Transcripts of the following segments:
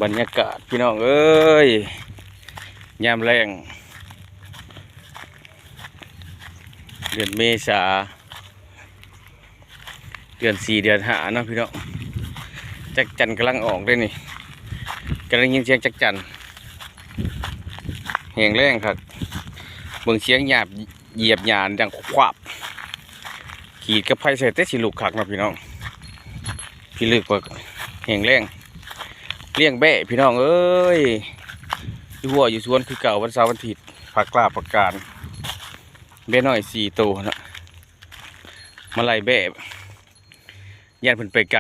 ບັນຍາກາດພີ່ນ້ອງເອີຍ ຍາມແລ້ງ ເດືອນເມສາ ເດືອນສີ່ ເດືອນຫ້າເນາະພີ່ນ້ອງ. ຈັກຈັນກຳລັງອອກເດ້ນີ້ ກຳລັງຍິນສຽງຈັກຈັນ ແຫ້ງແລ້ງຄັກ. ເບິ່ງສຽງຫຍາບ ຢຽບຫຍ້າດັງຄວາບ ຂີດກັບໄຟໃສ່ແຕ່ຊິລຸກຄັກເນາະພີ່ນ້ອງ. ພິລຶກວ່າແຫ້ງແລ້ງ ລ້ຽງແບ້ພີ່ນ້ອງເອີຍ ຢູ່ຮົ້ວຢູ່ສວນຄືເກົ່າ ວັນເສົາວັນອາທິດ ຜັກລາບຜັກການ ແບ້ນ້ອຍສີ່ໂຕເນາະ ມາໄລ່ແບ້ ຢ້ານເພິ່ນໄປໄກ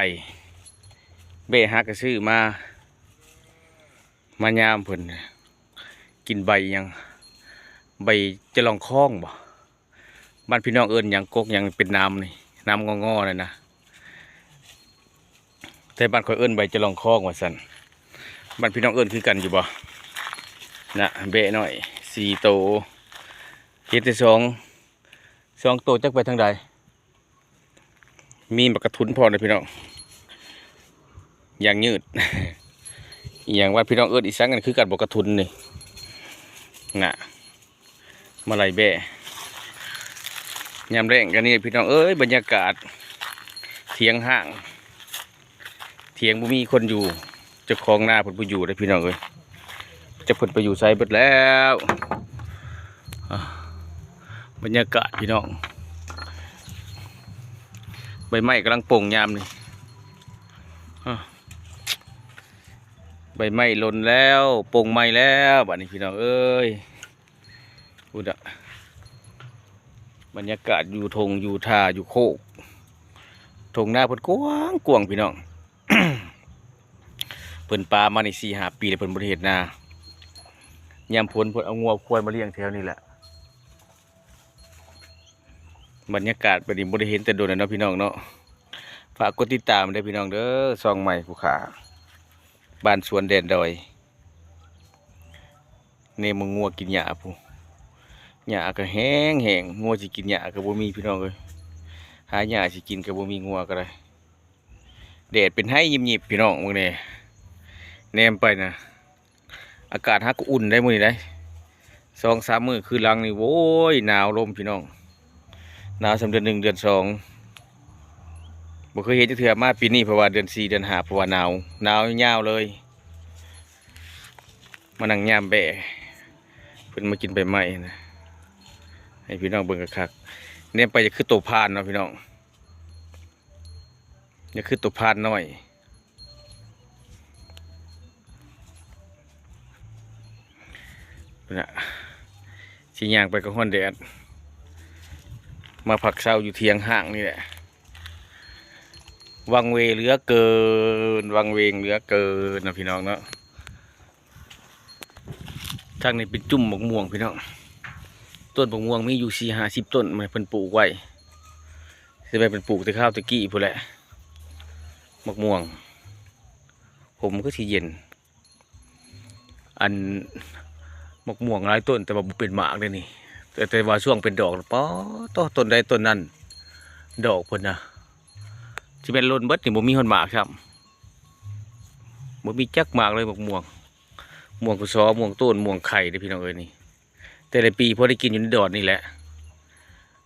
ແບ້ຫາກະຊື້ມາ ມາຍາມເພິ່ນ ກິນໃບຫຍັງ ໃບຈະລອງຄອງບໍ ບ້ານພີ່ນ້ອງເອີ້ນຫຍັງ ກົກຫຍັງເປັນໜາມນີ້ ໜາມງໍໆນັ້ນນະ ແຕ່ບ້ານຂ້ອຍເອີ້ນໃບຈະລອງຄອງວ່າຊັ້ນ. ບ້ານພີ່ນ້ອງເອີ້ນຄືກັນຢູ່ບໍ່? ນະ ແບ້ນ້ອຍສີ່ໂຕ ເຫັນແຕ່ສອງ ສອງໂຕ ຈັກໄປທາງໃດ. ມີບັກກະທຸນພ້ອມເດ້ພີ່ນ້ອງ ຢ່າງຍືດ ອີຫຍັງວ່າພີ່ນ້ອງເອີ້ນອີ່ຫຍັງ ອັນຄືກັນບໍ່ ກະທຸນນີ້ນະ ມາໄລ່ແບ້ ຍາມແລ້ງກະນີ້ພີ່ນ້ອງເອີຍ ບັນຍາກາດຖຽງຮ້າງ ຖຽງບໍ່ມີຄົນຢູ່ ເຈົ້າຂອງນາເພິ່ນບໍ່ຢູ່ເດ້ພີ່ນ້ອງເອີຍ ຈັກເພິ່ນໄປຢູ່ໃສເບິດແລ້ວ. ອ່າ ບັນຍາກາດພີ່ນ້ອງ ໃບໄມ້ກຳລັງປົ່ງຍາມນີ້ ອ່າ ໃບໄມ້ຫຼົ່ນແລ້ວ ປົ່ງໃໝ່ແລ້ວ ບາດນີ້ພີ່ນ້ອງເອີຍ. ພຸ້ນນະ ບັນຍາກາດຢູ່ທົ່ງຢູ່ທ່າຢູ່ໂຄກ ທົ່ງນາເພິ່ນກວ້າງໆ ພີ່ນ້ອງ ເພິ່ນປາມານີ້ສີ່ຫ້າປີແລ້ວ ເພິ່ນບໍ່ໄດ້ເຮັດນາ ຍາມຝົນເພິ່ນເອົາງົວຄວາຍມາລ້ຽງແຖວນີ້ແຫຼະ. ບັນຍາກາດແບບນີ້ບໍ່ໄດ້ເຫັນແຕ່ດົນແລ້ວເນາະພີ່ນ້ອງເນາະ. ຝາກກົດຕິດຕາມເດີພີ່ນ້ອງເດີ ຊ່ອງໃໝ່ຜູ້ຂ້າ ບ້ານສວນແດນດອຍ. ແນມເບິ່ງງົວກິນຫຍ້າພຸ້ນ ຫຍ້າກະແຫ້ງໆ ງົວຊິກິນຫຍ້າກະບໍ່ມີພີ່ນ້ອງເອີຍ ຫາຫຍ້າຊິກິນກະບໍ່ມີ ງົວກະໄດ້ ແດດເປັນໄຫ້ຍິບໆ ພີ່ນ້ອງເບິ່ງແດ່ ແນມໄປນະ ອາກາດຫາກະອຸ່ນໄດ໋ມື້ນີ້ໄດ໋ ສອງສາມມື້ຄືຫຼັງນີ້ ໂອ້ຍ ໜາວລົມພີ່ນ້ອງ ໜາວສ່ຳເດືອນໜຶ່ງເດືອນສອງ ບໍ່ເຄີຍເຫັນຈັກເທື່ອ ມາປີນີ້ເພາະວ່າເດືອນສີ່ເດືອນຫ້າ ເພາະວ່າໜາວ ໜາວຍາວເລີຍ. ມານັ່ງຍາມແບ້ ເພິ່ນມາກິນໃບໄມ້ນະ ໃຫ້ພີ່ນ້ອງເບິ່ງຄັກໆ ແນມໄປຢາກຄືໂຕພານເນາະພີ່ນ້ອງ ຢາກຄືໂຕພານນ້ອຍພຸ້ນນະ. ຊິຍ່າງໄປກະຮ້ອນແດດ ມາພັກເຊົາຢູ່ຖຽງຮ້າງນີ້ແຫຼະ. ວັງເວເຫຼືອເກີນ ວັງເວງເຫຼືອເກີນເນາະພີ່ນ້ອງເນາະ. ທາງນີ້ເປັນຈຸ້ມໝາກມ່ວງພີ່ນ້ອງ ຕົ້ນໝາກມ່ວງມີຢູ່ສີ່ຫ້າສິບຕົ້ນ ແມ່ນເພິ່ນປູກໄວ້ ຊິແມ່ນເພິ່ນປູກແຕ່ຄາວແຕ່ກີ້ພຸ້ນແຫຼະ. ໝາກມ່ວງ ຜົມຄືຊິເຢັນ ອັນ ໝາກມ່ວງຫຼາຍຕົ້ນ ແຕ່ວ່າບໍ່ເປັນໝາກເດ້ນີ້ ແຕ່ ແຕ່ວ່າຊ່ວງເປັນດອກ ປາດໂທ້ ຕົ້ນໃດຕົ້ນນັ້ນ ດອກເພິ່ນນະ ຊິແມ່ນຫຼົ່ນເບິດນີ້ ບໍ່ມີຮອດໝາກຊ້ຳ ບໍ່ມີຈັກໝາກເລີຍ ໝາກມ່ວງ ມ່ວງກະຊໍ ມ່ວງໂຕນ ມ່ວງໄຂ່ເດ້ພີ່ນ້ອງເອີຍນີ້. ແຕ່ລະປີພໍໄດ້ກິນຢູ່ໃນດອນນີ້ແຫຼະ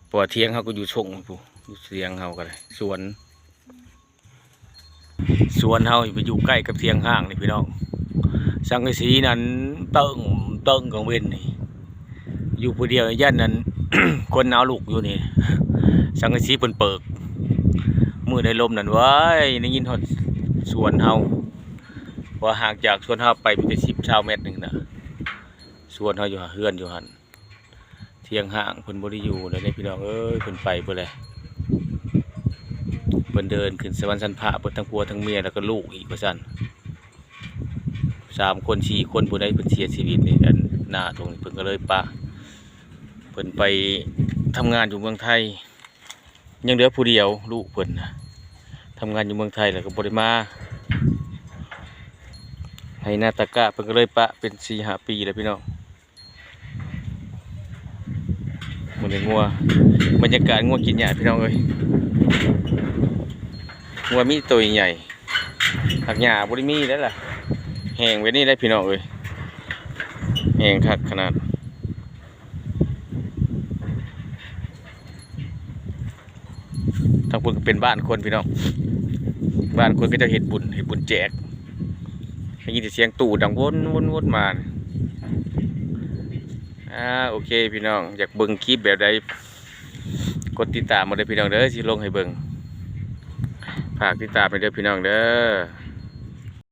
ເພາະວ່າຖຽງເຮົາກະຢູ່ຊົງພຸ້ນ ຢູ່ຖຽງເຮົາກະໄດ້ ສວນ ສວນເຮົາໄປຢູ່ໃກ້ກັບຖຽງຮ້າງນີ້ພີ່ນ້ອງ ສັງກະສີນັ້ນເຕີງເຕີງກາງເວັນນີ້ ຢູ່ຜູ້ດຽວຢ້ານນັ້ນ ຄົນເອົາລູກຢູ່ນີ້ ສັງກະສີເພິ່ນເປີກ ມື້ໃດລົມນັ້ນ ວ້າຍ ໄດ້ຍິນຮອດສວນເຮົາ ວ່າຫ່າງຈາກສວນເຮົາໄປມີແຕ່ສິບຊາວແມັດໜຶ່ງນະ ສວນເຮົາຢູ່ຫັ້ນ ເຮືອນຢູ່ຫັ້ນ ຖຽງຮ້າງເພິ່ນບໍ່ໄດ້ຢູ່ແລ້ວເດ້ພີ່ນ້ອງເອີຍ ເພິ່ນໄປເບິດແລ້ວ ເພິ່ນເດີນຂຶ້ນສະຫວັນຊັ້ນຟ້າເບິດ ທັງຜົວທັງເມຍ ແລ້ວກະລູກອີກວ່າຊັ້ນ ສາມຄົນສີ່ຄົນ ຜູ້ໃດເພິ່ນເສຍຊີວິດນີ້ ອັນໜ້າທົ່ງນີ້ ເພິ່ນກະເລີຍປະ ເພິ່ນໄປທຳງານຢູ່ເມືອງໄທ ຍັງເຫຼືອຜູ້ດຽວ ລູກເພິ່ນນະ ທຳງານຢູ່ເມືອງໄທແລ້ວກະບໍ່ໄດ້ມາ ໄຮ່ນາຕາກ້າ ເພິ່ນກະເລີຍປະເປັນສີ່ຫ້າປີແລ້ວພີ່ນ້ອງ. ມື້ນີ້ງົວ ບັນຍາກາດງົວກິນຫຍ້າພີ່ນ້ອງເອີຍ ງົວມີໂຕໃຫຍ່ ຜັກຫຍ້າບໍ່ໄດ້ມີແລ້ວລະ ແຫ້ງແບບນີ້ແຫຼະພີ່ນ້ອງເອີຍ ແຫ້ງຄັກຂະໜາດ. ທາງພຸ້ນກໍເປັນບ້ານຄົນພີ່ນ້ອງ ບ້ານຄົນເຂົາເຈົ້າເຮັດບຸນ ເຮັດບຸນແຈກ ໄດ້ຍິນແຕ່ສຽງຕູ້ດັງວົນໆໆມາ. ອ່າ ໂອເຄພີ່ນ້ອງ ຢາກເບິ່ງຄລິບແບບໃດ ກົດຕິດຕາມມາເດີພີ່ນ້ອງເດີ ຊິລົງໃຫ້ເບິ່ງ. ຝາກຕິດຕາມໃຫ້ເດີພີ່ນ້ອງເດີ.